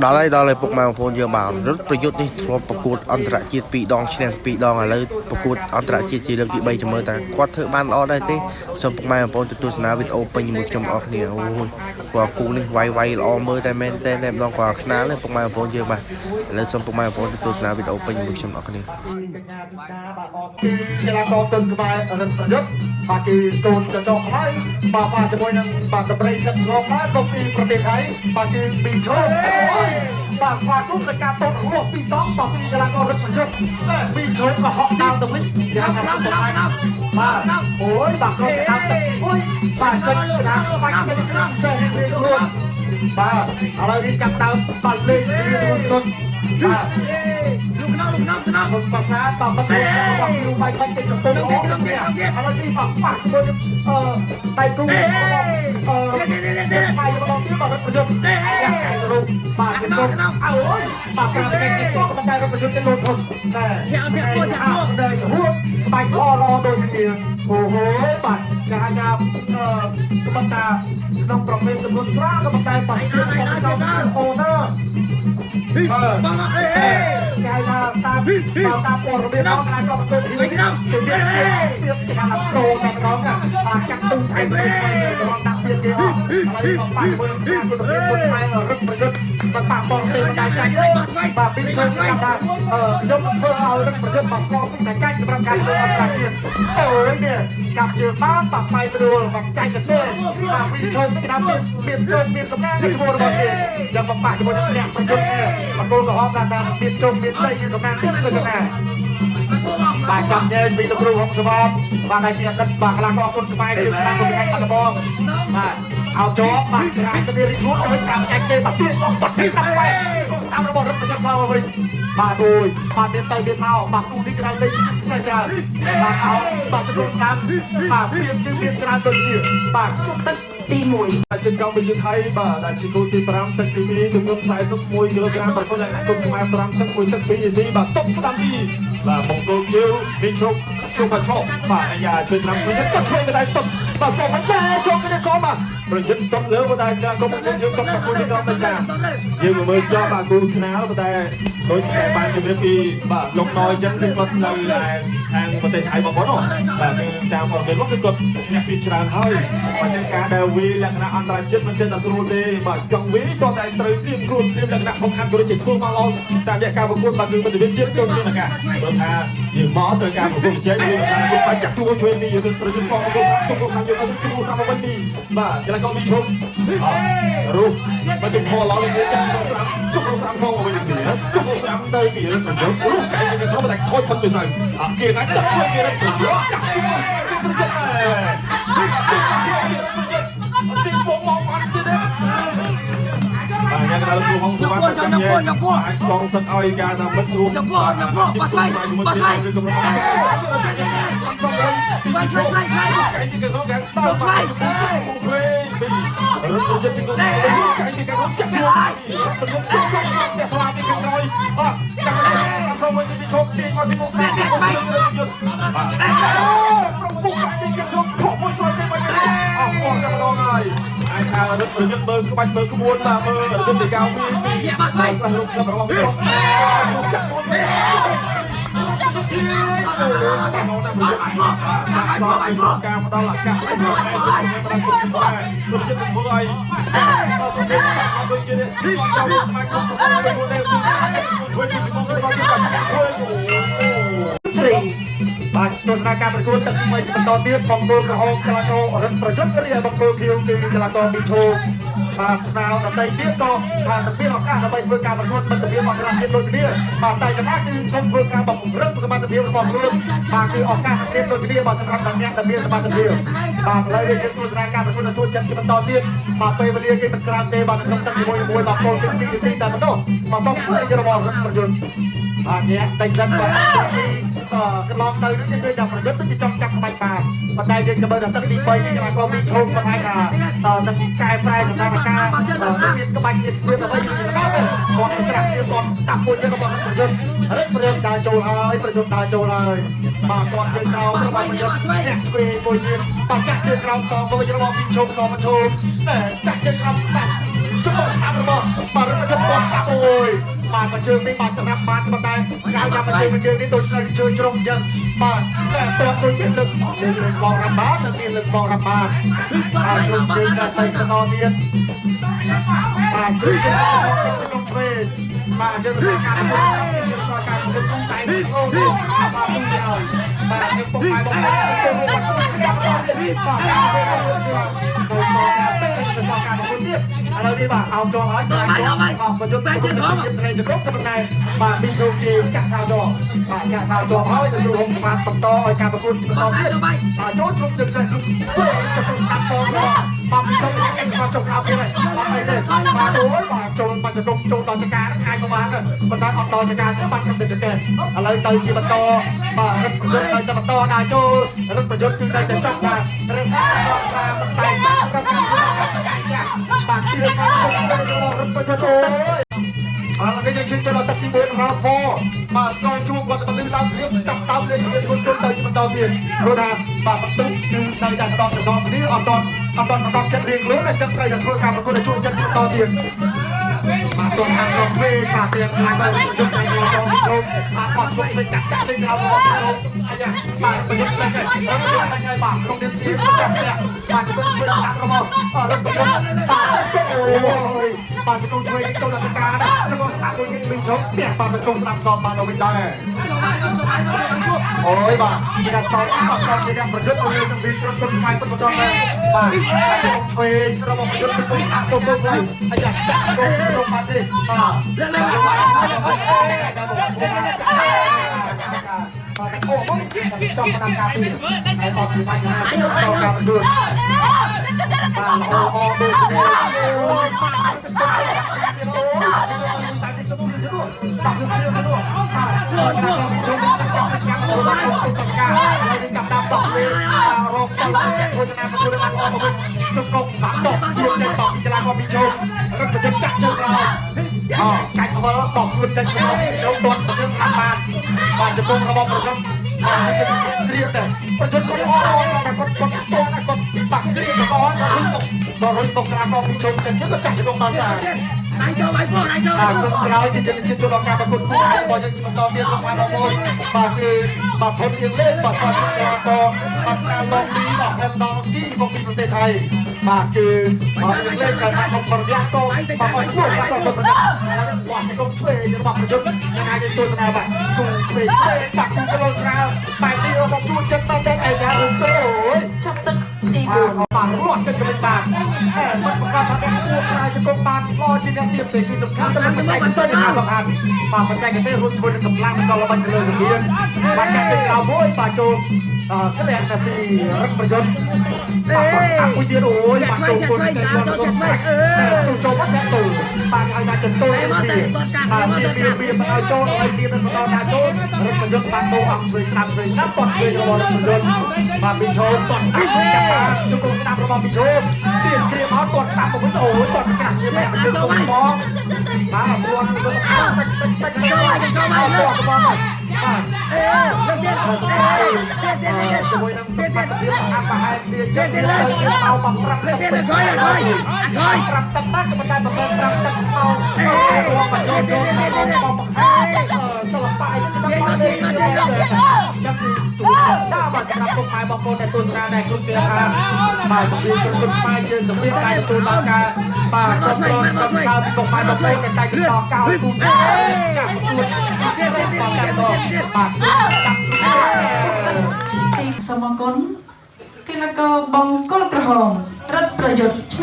ដល់ហើយដល់ហើយពុកម៉ែបងប្អូនយើងបាទរត់ប្រយុទ្ធនេះធ្លាប់ប្រកួតអន្តរជាតិ2ដងឈ្នះ2ដងឥឡូវប្រកួតអន្តរជាតិជាលើកទី3ចាំមើលតើគាត់ធ្វើបានល្អដែរទេសូមពុកម៉ែបងប្អូនទស្សនាវីដេអូពេញជាមួយខ្ញុំអរគ្នាអូយគាត់គូនេះវាយវាយល្អមើលតែមែនតែតែម្ដងគាត់ខ្នាលទេពុកម៉ែបងប្អូនយើងបាទឥឡូវសូមពុកម៉ែបងប្អូនទស្សនាវីដេអូពេញជាមួយខ្ញុំអរគ្នា កញ្ញាធីតាបាទអរគឺកីឡាករទុនខ្មែររិទ្ធប្រយុទ្ធបាទគឺកូនចចកខ្មែរបាទបាទជាមួយនឹងបាទដំរីសឹកឆ្លងដែរមកពីប្រទេសថៃបាទគឺពីឆ្លងអូយបាទស្វាគមន៍នៃការតបរស់ពីតង់បាទពីកីឡាកររិទ្ធប្រយុទ្ធពីឆ្លងក៏ហក់ដើមទៅវិញគេហៅថាសុខភាពបាទអូយបាទក្រុមដើមទឹកអូយបាទចុចណាបាច់ទៅស្នាមសេះរៀងខ្លួនបាទឥឡូវនេះចាប់ដើមបាទលេងគ្នាទន់ទន់បាទ លោកណងលោកណងណង មុនភាសាបាទមិនរបស់គ្រូបាយបាច់ទៅចំពោះអូឥឡូវនេះបាទប៉ះជាមួយនឹងអឺដៃគូរបស់អឺបាយម្ដងទៀតបាទរត់ប្រយុទ្ធយ៉ាងកែរូបបាទចំពោះអើយបាទការប្រកែកនេះក៏មិនដែលរត់ប្រយុទ្ធទៅលោតធំតែដែលហួតក្បាច់ល្អល្អដូចគ្នាអូហូបាទគេហៅថាអឺក្បត់តាក្នុងប្រភេទចំនួនស្រាលក៏ប៉ុន្តែប៉ាស្ទៀតរបស់សោអូណាបាទ បងអេ គេហៅថាតាមតាមព័ត៌មានអនឡាញក៏ប្រទេសនេះគេមានមានគេហៅថាប្រូតែម្ដងណាបាទកាត់ទូថៃទៅទៅរងដាក់ទៀតគេអស់ឥឡូវមកប៉ះជាមួយនឹងការគុណភាពគុណខ្មែររឹកប្រយុទ្ធមិនប៉ះបងទេមិនដែលចាញ់ទេបាទពីជើងថាអឺខ្ញុំធ្វើឲ្យរឹកប្រយុទ្ធបាទស្គាល់ពីតែចាញ់សម្រាប់ការធ្វើអន្តរជាតិអូយនេះចាប់ជើងបានបាក់បាយព្រួលបាក់ចាញ់ទៅទេបាទពីជើងនេះគេថាមានមានជើងមានសំណាងឈ្មោះរបស់គេចាំមកប៉ះជាមួយនឹងអ្នកប្រយុទ្ធនេះបង្គោលក្រហមថាតាមមានជើងមានជ័យមានសំណាងទៀតក៏យ៉ាងណា បាទចាំញែកពីលោកគ្រូហុងសវណ្ណបាទដែលជាអតីតបាទកីឡាករគុនខ្មែរជាខ្លាំងគុនខេត្តបាត់ដំបងបាទឲ្យជាប់បាទក្រាញទៅនេះរីខ្លួនឲ្យតាមចាញ់ទេបាទទៀតបងបាត់ពីសាប់បែកុំស្ដាប់របស់រឹតប្រចាំសមកវិញបាទអូយបាទមានទៅមានមកបាទគូនេះក្រៅលេខពិសេសច្រើនបាទអោបាទចំនួនស្ដាប់បាទមានគឺមានច្រើនដូចគ្នាបាទជុំទឹក ទី1 ជាកម្ពុជាថៃបាទដែលជាគូទី5ទឹកទី2ទម្ងន់41គីឡូក្រាមប្រកួតលក្ខណៈគុណខ្មែរ5ទឹក1ទឹក2នាទីបាទតុបស្ដាំពីបាទមង្គលខៀវមីឈុកឈុកបាឆុកបាទអាយ៉ាជួយស្ដាំវិញក៏ជួយមិនដែរតុបបាទសូមមិនដែរចូលគ្នាក៏បាទប្រយុទ្ធតុបលើបណ្ដាការក៏មង្គលខៀវតុបប្រកួតទីដល់មិនការយើងមកមើលចប់បាទគូថ្នាលប៉ុន្តែដូចតែបានជម្រាបពីបាទលោកណយអញ្ចឹងគឺគាត់នៅតែខាងប្រទេសថៃបងប្អូនបាទគឺតាមព័ត៌មានមកគឺគាត់ឈ្នះពីច្រើនហើយបាទចឹងការដែលវាលក្ខណៈអន្តរជាតិមិនចេះតែស្រួលទេបាទចង់វាតោះតែត្រូវត្រៀមខ្លួនត្រៀមលក្ខណៈបង្ហាត់ក៏ដូចជាធ្វើមកល្អតាមរយៈការប្រកួតបាទគឺមិត្តភាពជាតិចូលមានឱកាសព្រោះថាយើងមកត្រូវការប្រកួតប្រជែងយើងត្រូវការចាក់ជួជួយពីយើងប្រយុទ្ធសងមកជុំស្នាមយើងទៅជុំស្នាមមកវិញពីបាទកីឡាករមីឈុំរុះបាទជុំខឡលេចាក់ស្នាមជុំស្នាមសងមកវិញពីជុំស្នាមទៅពីប្រយុទ្ធរុះកែគេក្នុងតែខូចផុតពីស្អីអគេណាចាក់ជួយពីប្រយុទ្ធចាក់ជួយប្រយុទ្ធដែរទីបងមកអត់ទៀតទេបាទញ៉ាំកណ្ដាលគ្រូហងសវណ្ណចាំញ៉ែអាចសងសឹកឲ្យការថាមិត្តរួម យកពួកយកពួកបាស្វ័យបាស្វ័យ ឬក៏សងសឹក ឆ្វៃឆ្វៃឆ្វៃឆ្វៃ កែទីកងកាំងតើឆ្វេងពីរត់ទៅជិះកែទីកងចាក់ជួយប្រយុទ្ធជុំជុំស្ទះថ្លាពីខាងក្រោយអ่ะចាំសាំសងវិញពីឈប់ទីមកទីមកស្ដាប់យុទ្ធបាទប្រពុកែទីកងខកមួយស្រោចទេវិញអស់អស់តែម្ដងហើយអាចថារត់ប្រយុទ្ធមើលក្បាច់មើលក្បួនបាទមើលរត់ទីកៅពីសិស្សរុករបស់ខ្ញុំចាក់ជួយការផ្ដល់ឱកាសទៅដល់ដល់គុណខ្មែរព្រោះចិត្តធ្វើឲ្យដល់សម្រាប់ដូចជាចូលមកគុំគុំនេះជួយជួយមកជួយ ស្រី បាទទស្សនាការប្រកួតទឹកទី1បន្តទៀតបង្គោលក្រហមកីឡាកររិទ្ធប្រយុទ្ធរីឯបង្គោលខៀវគឺកីឡាករមីឈូបាទថ្នោដតីទៀតក៏ថានឹងមានឱកាសដើម្បីធ្វើការប្រកួតមិត្តភាពអន្តរជាតិដូចគ្នាបាទតែចំណាស់គឺសូមធ្វើការបំពរឹងសមត្ថភាពរបស់ខ្លួនបាទគឺឱកាសនឹងមានដូចគ្នាបាទសម្រាប់អ្នកដែលមានសមត្ថភាពបាទឥឡូវនេះយើងទស្សនាការប្រកួតនៅជួរចិត្តជាបន្តទៀតបាទពេលវេលាគេមិនច្រើនទេបាទក្នុងទឹកជាមួយមួយបាទពលទី2នាទីតែប៉ុណ្ណោះបាទបងធ្វើរបស់រិទ្ធប្រយុទ្ធបាទអ្នកតិចសិនបាទទីកន្លងទៅនេះយើងឃើញថាប្រយុទ្ធដូចជាចង់ចាប់ក្បាច់បានប៉ុន្តែយើងចាំមើលថាទឹកទី3នេះកីឡាករមីឈុំគាត់អាចថានឹងកែប្រែស្ថានភាពមានក្បាច់មានស្នៀមអ្វីយ៉ាងណាទៅគាត់ច្រាស់គ្នាគាត់ស្ដាប់មួយទៀតរបស់ប្រយុទ្ធរិទ្ធប្រយុទ្ធដើរចូលហើយប្រយុទ្ធដើរចូលហើយបាទគាត់ជើងក្រោមរបស់ប្រយុទ្ធអ្នកឆ្វេងមួយទៀតបាទចាក់ជើងក្រោមសងវិញរបស់មីឈុំសងមកឈុំតែចាក់ជើងក្រោមស្ដាប់ជុំស្ដាប់របស់បាទប្រយុទ្ធគាត់ស្ដាប់ យបាទមកជើងនេះបាទត្រាប់បាទប៉ុន្តែគេហៅថាមកជើងមកជើងនេះដូចស្រូវជើងជ្រុងអញ្ចឹងបាទតែតតដូចទៀតលើកលើកលើកបងរ៉ាំបាទនៅលើកបងរ៉ាំបាទបាទជើងជើងសាទៅបន្តទៀតបាទជើងជើងសាទៅក្នុងទ្វេបាទយើងរក្សាការប្រកួតយើងរក្សាការប្រកួតក្នុងតែអូបាទពុំឲ្យបាទយើងពុំឲ្យបងបាទស្ដាប់ទៀតបាទទៅសការទៅសការប្រកួតទៀតឥឡូវនេះបាទអោមចងហើយបាទបាទយុទ្ធស្រីចក្រក៏ប៉ុន្តែបាទមីជោគេចាក់សោចងបាទចាក់សោចងហើយទៅគ្រូហុងស្មាតបន្តឲ្យការប្រកួតបន្តទៀតបាទចូលជុំទៅផ្សេងលោកចក្រស្ដាប់សងបាទមីជោគេគាត់ចុះក្រោមទៀតហើយបាទអីទេបាទអូយបាទចូលបាទចក្រចូលដល់ចការអាចប្រហែលប៉ុន្តែអត់ដល់ចការទេបាទខ្ញុំទៅចកេឥឡូវទៅជាបន្តបាទរឹតប្រយុទ្ធទៅតែបន្តដល់ចូលរឹតប្រយុទ្ធគឺនៅតែចង់ថារក្សាបន្តតាមតែចាប់ប្រកាន់បាទទៀតរឹតប្រយុទ្ធចូលអរនេះយើងជិះចូលដល់ទឹកទី4រ៉ាហ្វបាទស្គរជួងគាត់ទៅលឺឡើងព្រាមចាប់ដើមលេងគ្នាឈុនជុនទៅជាបន្តទៀតព្រោះថាបាទបន្ទុកគឺនៅតែដកកសងគ្នាអត់តអត់តអត់ចិត្តរៀងខ្លួនអញ្ចឹងត្រូវតែធ្វើការប្រកួតឲ្យជួងចិត្តបន្តទៀតបាទទោះខាងកងទ្វេបាទទាំងខ្លាំងបាទយុទ្ធតែកងជុំបាទគាត់ឈប់ឆ្វេងកាត់ចាក់ចេញក្រៅរបស់ជុំអាយ៉ាបាទប្រយុទ្ធតែហើយប្រយុទ្ធតែហើយបាទក្នុងនាមជាចាក់បាទជំនឿឆ្វេងស្ដាប់របស់រត់ប្រយុទ្ធបាទអូយបាទជង្គង់ឆ្វេងចូលដល់ចការជង្គង់ស្ដាប់មួយនេះមីជុំផ្ទះបាទជង្គង់ស្ដាប់សបានទៅវិញដែរអូយបាទគេថាសបាទសជាអ្នកប្រយុទ្ធឲ្យសង្វៀនក្រុមគុណខ្មែរពិតបន្តដែរបាទជង្គង់ឆ្វេងរបស់ប្រយុទ្ធជង្គង់ស្ដាប់ចូលទៅហើយអាយ៉ាចាក់ទៅក្នុងបាត់នេះបាទបាទអូយចំតាមការពីហើយអត់ពីបញ្ហាទេដល់ការប្រយុទ្ធបាទអូអូដូចនេះអូយបាទទៅទៀតអូយតែនេះសុំសៀនទៅបាទសុំសៀនទៅបាទចូលទៅសំចាំទៅដល់ការហើយនេះចាប់តាមបោះវារកទៅធ្វើណាប្រយុទ្ធបានល្អមកវិញជង្គង់បាទបោះខ្លួនចេញបោះពីកីឡាករពីជោរត់ប្រយុទ្ធចាក់ជើងក្រោយអកាច់អវលបោះខ្លួនចេញពីជោទាត់ប្រយុទ្ធបានបាទជង្គង់របស់ប្រយុទ្ធបាទគ្រៀបដែរប្រយុទ្ធគាត់អត់តែគាត់គាត់តណាគាត់បាក់គ្រៀបក៏អត់ដល់រុញបុកដល់រុញបុកកីឡាករពីជោចេញទៅក៏ចាក់ជង្គង់បានស្អាត ដៃចូលដៃពោះដៃចូល បាទក្រោយទីជាជាតិចូលដល់ការប្រកួតគូរបស់យើងជាបន្តទៀតរបស់បងប្អូនបាទគឺបាទធនយើងលេងបាទស្វាគមន៍កីឡាករបាទការឡងលីបាទហេតដងគីមកពីប្រទេសថៃបាទគឺបាទយើងលេងការមកប្រយ័ត្នកបាទឲ្យគួរបាទគាត់បាទជង្គង់ឆ្វេងរបស់ប្រយុទ្ធយ៉ាងណាយើងទស្សនាបាទគូឆ្វេងបាទគូគីឡូស្រាលបែបនេះរបស់ជួនចិត្តមែនតើអីយ៉ាអូយ ចាប់ទឹកទី បាទ 4 បាទរត់ចេញទៅវិញបាទតែមិនប្រកាសថាអ្នកគួរក្រៅជង្គង់បានល្អជាអ្នកទៀតទេគឺសំខាន់ទៅលើបច្ចេកទេសនៃការបង្ហាញបាទបច្ចេកទេសរួមជាមួយនឹងកម្លាំងនិងក៏ល្បិចទៅលើសង្វៀនបាទចាក់ចេញក្រៅមួយបាទចូលក្លៀងតែពីរឹកប្រយុទ្ធបាទស្ដាប់មួយទៀតអូយបាទចូលគុណទៅចូលចូលមកតែទូបាទគេហៅថាចន្ទោបាទមានមានឲ្យចូលឲ្យមានបន្តថាចូលរឹកប្រយុទ្ធបាទតោអង្គឆ្វេងស្ដាប់ឆ្វេងស្ដាប់តឆ្វេងរបស់រឹកប្រយុទ្ធបាទពីចូលតស្ដាប់ចាប់បាទជង្គង់ស្ដាប់របស់ពីចូលទៀនគ្រាមអត់តស្ដាប់មកវិញអូយតច្រាស់មានតែជង្គង់បងបាទមួនសុខពេចពេចពេចចូលចូលមកបាទ អេលើកទៀតទៀតទៀតទៀត ជាមួយនឹងសុខភាពអាហារប្រហែលគ្នាចិត្តទៅមកមកប្រាប់ លើកទៀតក្រោយក្រោយក្រោយ ប្រាប់ទឹកបានក៏ប៉ុន្តែមិនមែនប្រាប់ទឹកមកអេមកចូលចូលមកបង្ហាញសិល្បៈអីនេះគឺតាមលេងចាំទីទូដាក់បាទសម្រាប់ពុកម៉ែបងប្អូនដែលទស្សនាដែលគ្រប់ទេថាបាទសម្រាប់គុណខ្មែរជាសម្រាប់ការទទួលបានការបាទគ្រប់គ្រងកំសៅពីពុកម៉ែបងប្អូនដែលតែតកោគូចាប់គូ ទៀតទៀតទៀតទៀតទៀត បាទចាប់ ទីសមគុណកីឡាករបង្គោលក្រហមរត់ប្រយុទ្ធឈ្នះ